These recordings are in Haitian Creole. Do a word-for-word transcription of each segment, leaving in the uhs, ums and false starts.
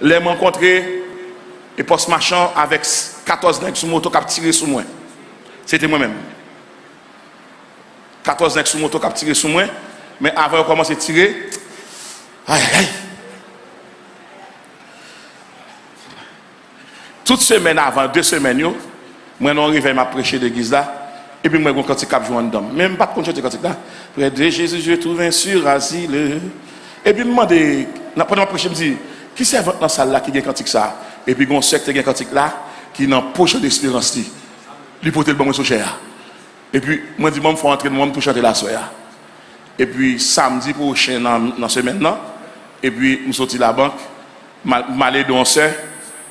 Lè m rankontre e Pòs Machan avèk katòz nèg sou moto k ap tire sou mwen. Se te mwen menm. Katòz nèg sou moto k ap tire sou mwen, men avan yo kòmanse tire, ay, ay, ay. Tout semèn avan, de semèn yo, mwen nan yon revèy m ap preche legliz la, epi m wè gon kantik k ap jwe anndan m. Men m pa t konn chante kantik la. Près de Jésus, je trouve un sûr asile. Epi m mande, nan, pandan m ap preche, m di, ki sèvant nan sal la ki gen kantik sa a? Epi gon sè ki te gen kantik la, ki nan poch Esperans li. Li pote l ban mwen sou chè a. Epi, mwen di, "Bon, m fè yon antrenman, m tou chante l aswè a." Epi, samdi pwochen nan, nan semèn nan, epi, m soti labank, m al, m al ede yon sè,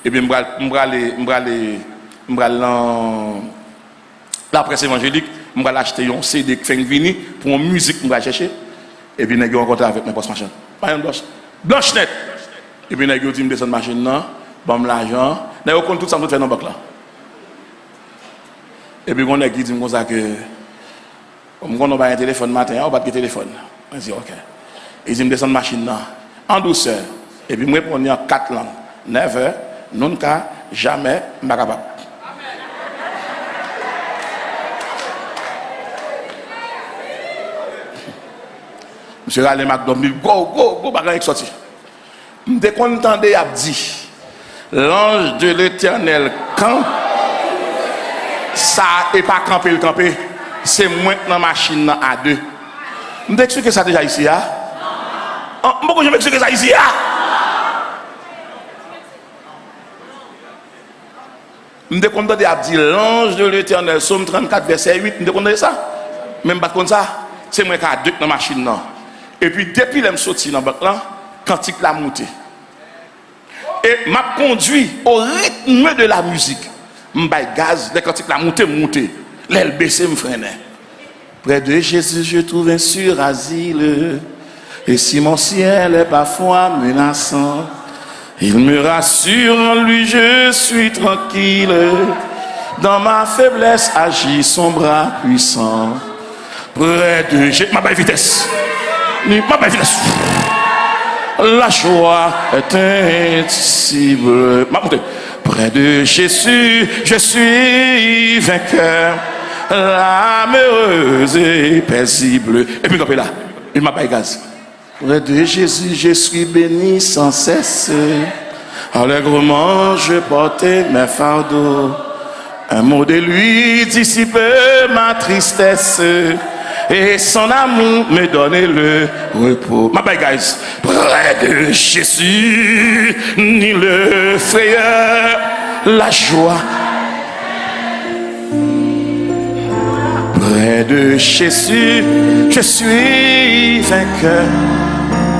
epi, m pral, m prale, m prale, m pral nan laprès evanjelik, m pral achte yon C D k fenk vini pou yon mizik m pral chèche, epi nèg yo rankontre avèk mwen Pòs Machan. Madanm blanch, blanch nèt! Epi nèg yo di m desann machin nan, ban m lajan. Nèg yo konn tout sa m sot fè nan bank lan. Epi gon nèg ki di m konsa ke, "M konnen w pa gen telefòn maten an, ou pa t gen telefòn." Mwen di, "Ok." Li di m desann machin nan, an dousè. Epi m reponn li an kat lang, "Never, nunca, jamais, m pa kapab." Misye rale m ak dòm, li gwo, gwo, gwo bagay ki sòti. M te konn tande y ap di, "L'ange de l'Éternel kan sa e pa kanpe l kanpe, se mwen k nan machin nan a de." M te eksplike sa deja isi a? An, m poko janm eksplike sa isi a? M te konn tande y ap di, "L'ange de l'Éternel", Sòm trannkat, vèsè uit, m te konn tande sa. Men m pa t konn sa. Se mwen k a de k nan machin nan. Epi depi lè m soti nan bank lan, kantik la moute. E m ap kondui au rythme de la musique. M bay gaz, lè kantik la moute, m moute. Lè l bese, m frennen. Près de Jésus, je trouve un sûr asile. Et si mon ciel est parfois menaçant, il me rassure en lui, je suis tranquille. Dans ma faiblesse agit son bras puissant. Près de Jésus, m ap bay vitès. M ap bay vitès. La joie est indicible. M ap monte. Près de Jésus, je suis vainqueur. L'âme heureuse et paisible. Epi kanpe la. Epi m ap bay gaz. Près de Jésus, je suis béni sans cesse. Allègrement, je porte mes fardeaux. Un mot de lui dissipe ma tristesse. Et son amour me donne le repos. M ap bay gaz. Près de Jésus, ni le frayeur, la joie. Près de Jésus, je suis vainqueur.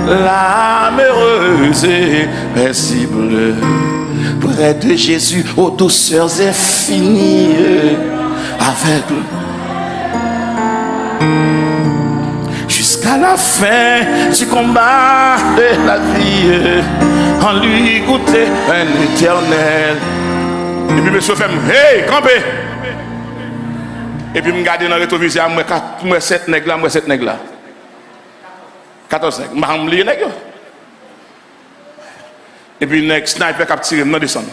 L'âme heureuse et paisible. Près de Jésus, aux douceurs infinies. Avec lui. Jusqu'à la fin du combat de la vie, en lui goûter un éternel. Epi mesye fè m, "Hey, kanpe!" Epi m gade nan retwovizè a, m wè kat, m wè sèt nèg la, m wè sèt nèg la. Katòz nèg. M pa janm bliye nèg yo. Epi nèg sniper k ap tire m nan desann.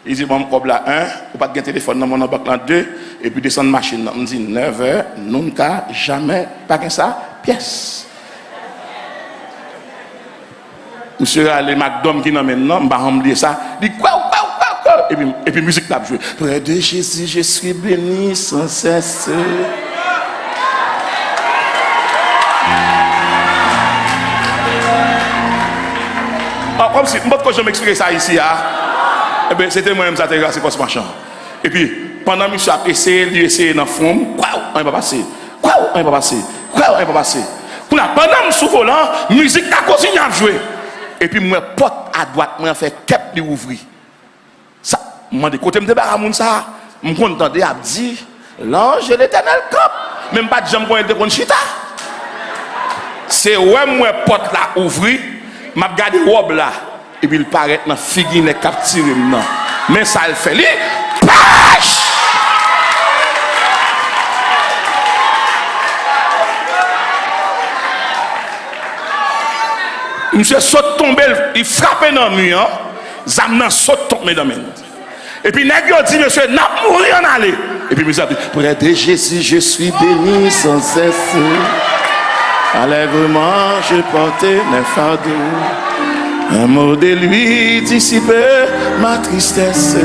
Li di, "Ban m kòb la, en, ou pa t gen telefòn nan men w nan bank lan, de, epi desann machin nan." M di, "Never, nunca, jamais, pa gen sa, pyès." Misye rale m ak dòm ki nan men l nan, m pa janm bliye sa. Li kwaw, kwaw, kwaw, kwaw. Epi, epi mizik la ap jwe. Près de Jésus, je suis béni sans cesse. An, kòmsi, m potko janm eksplike sa isi a. Ebyen, se te mwen menm sa te rase Pòs Machan. Epi, pandan misye ap eseye, li eseye nan fwon m, kwaw, anyen pa pase. Kwaw, anyen pa pase. Kwaw, anyen pa pase. Kounye a, pandan m sou volan, mizik la kontinye ap jwe. Epi m wè pòt adwat mwen an fè kèp li ouvri. Sa, m mande kote m te ba moun sa a. M konn tande y ap di, "L'ange de l'Éternel campe." Men m pa t janm konnen l te konn chita. Se wè m wè pòt la ouvri, m ap gade wòb la, epi l parèt nan figi nèg k ap tire m nan. Men sa l fè, li pach! Misye sot tonbe, li frape nan mi an, zam nan sot tonbe nan men l. Epi nèg yo di misye, "N ap mouri, ann ale." Epi misye ap di, "Près de Jésus, je suis béni sans cesse. Allègrement, je porte mes fardeaux. Un mot de lui dissipe ma tristesse.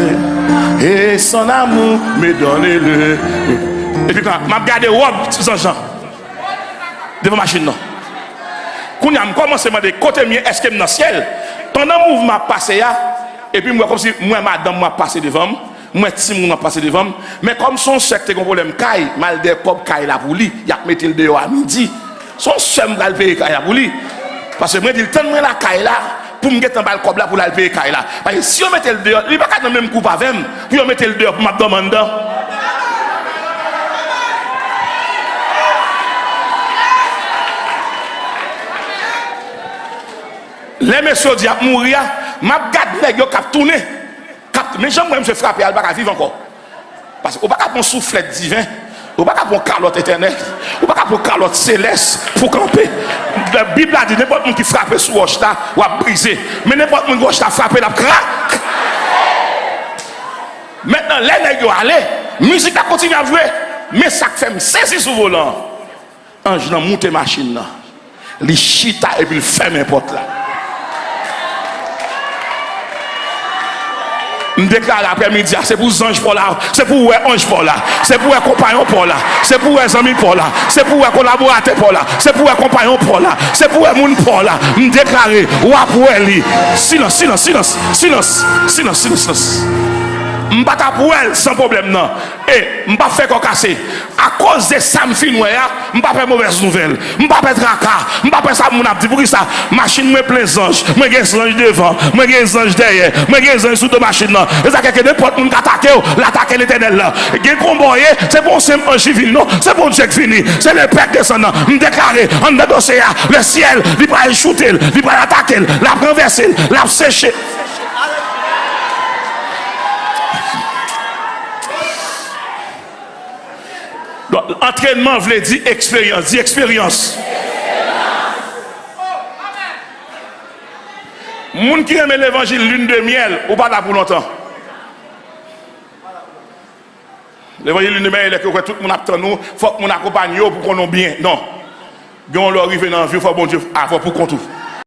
Et son amour me donne le." Epi m ap gade wòb ti zanjan devan machin nan. Kounye a, m kòmanse mande, "Kote m ye? Èske m nan syèl?" Pandan mouvman ap pase a, epi m wè kòmsi m wè madanm mwen ap pase devan m, m wè timoun ap pase devan m, men kòm se yon sè k te gen pwoblèm kay, m al dèyè kòb kay la pou li, y ap mete l deyò a midi. Se yon sè m pral peye kay la pou li. Paske mwen di l, "Tann mwen lakay la, pou m gentan ba l kòb la pou l al peye kay la." Paske si yo mete l deyò, li pa ka nan menm gwoup avè m, pou yo mete l deyò, pou m ap dòmi anndan. Lè mesye yo di y ap mouri a, m ap gad nèg yo k ap tounen. K ap, men jan m wè misye frape a, li pa ka viv ankò. Paske ou pa ka pran souflèt diven, ou pa ka pran kalòt etènèl, ou pa ka pran kalòt selès pou kanpe. Bib la di, nenpòt moun ki frape sou wòch la, w ap brize. Men nenpòt moun wòch la frape, l ap krak. Mentnan, lè nèg yo ale, mizik la kontinye ap jwe. Men sa k fè m sezi sou volan an. Anj lan moute machin nan. Li chita epi l fèmen pòt la. M deklare aprè midi a, se pou zanj pa w la, se pou w wè anj pa w la, se pou w wè konpayon pa w la, se pou w wè zanmi pa w la, se pou w wè kolaboratè pa w la, se pou w wè konpayon pa w la, se pou w wè moun pa w la. M deklare, w ap wè li. Silans, silans, silans, silans, silans, silans, silans. M pa t ap wè l san pwoblèm nan. E m p ap fè kò kase. Akoz de sa m fin wè a, m pa pè movèz nouvèl. M pa pè traka. M pa pè sa moun ap di. Poukisa? Machin mwen plen zanj. Mwen gen zanj devan. Mwen gen zanj dèyè. Mwen gen zanj sou do machin nan. E sa k fè ke nenpòt moun k atake w, l atake Letènèl la. Gen konba w ye, se pa yon senp anj ki vini non. Se pa yon Dye k vini. Se lepè k desann nan. M deklare, anndan dosye a, lesyèl, li pral choute l, li pral atake l, l ap ranvèse l, l ap seche. Donk, antrènman vle di eksperyans. Di eksperyans. Moun ki renmen levanjil lin de myèl, ou pa la pou lontan. Levanjil lin de myèl, lè ke w wè tout moun ap tann ou, fòk moun akonpanye w pou konnen w byen. Non. Gen yon lè w rive nan vi w, fò Bondye avè w pou kont ou.